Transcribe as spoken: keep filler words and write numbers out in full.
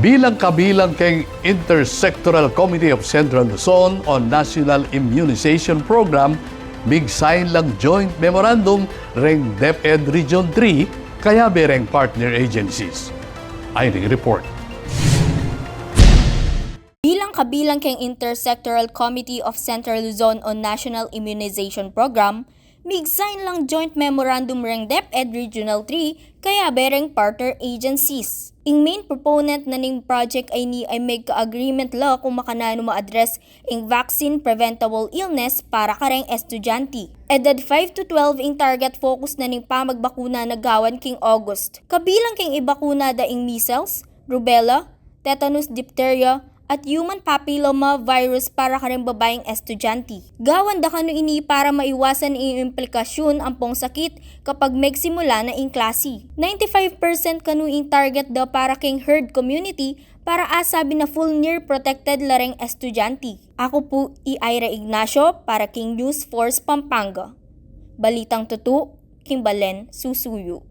Bilang kabilang keng Intersectoral Committee of Central Luzon on National Immunization Program, mig-sign lang joint memorandum reng DepEd Region three, kayabe reng partner agencies. Ay ning report. Bilang kabilang keng Intersectoral Committee of Central Luzon on National Immunization Program, mig-sign lang joint memorandum reng DepEd Regional three, kayabe reng partner agencies. Ing main proponent na ning project a ini ay megka-agreement la kung makananu ma-address ing vaccine preventable illness para kareng estudyante. Edad five to twelve ing target focus na ning pamagbakuna na gawan king August. Kabilang keng ibakuna da ing measles, rubella, tetanus, diphtheria, at human papilloma virus para kareng babaing estudyante. Gawan da kanu ini para maiwasan ing implikasyun ampong sakit kapag megsimula na ing klasi. Ninety-five percent kanu ing target da para keng herd community para asabi na full near protected la reng estudyante. Aku pu i Ira Ignacio para king News Force Pampanga. Balitang tutu, king balen susuyu.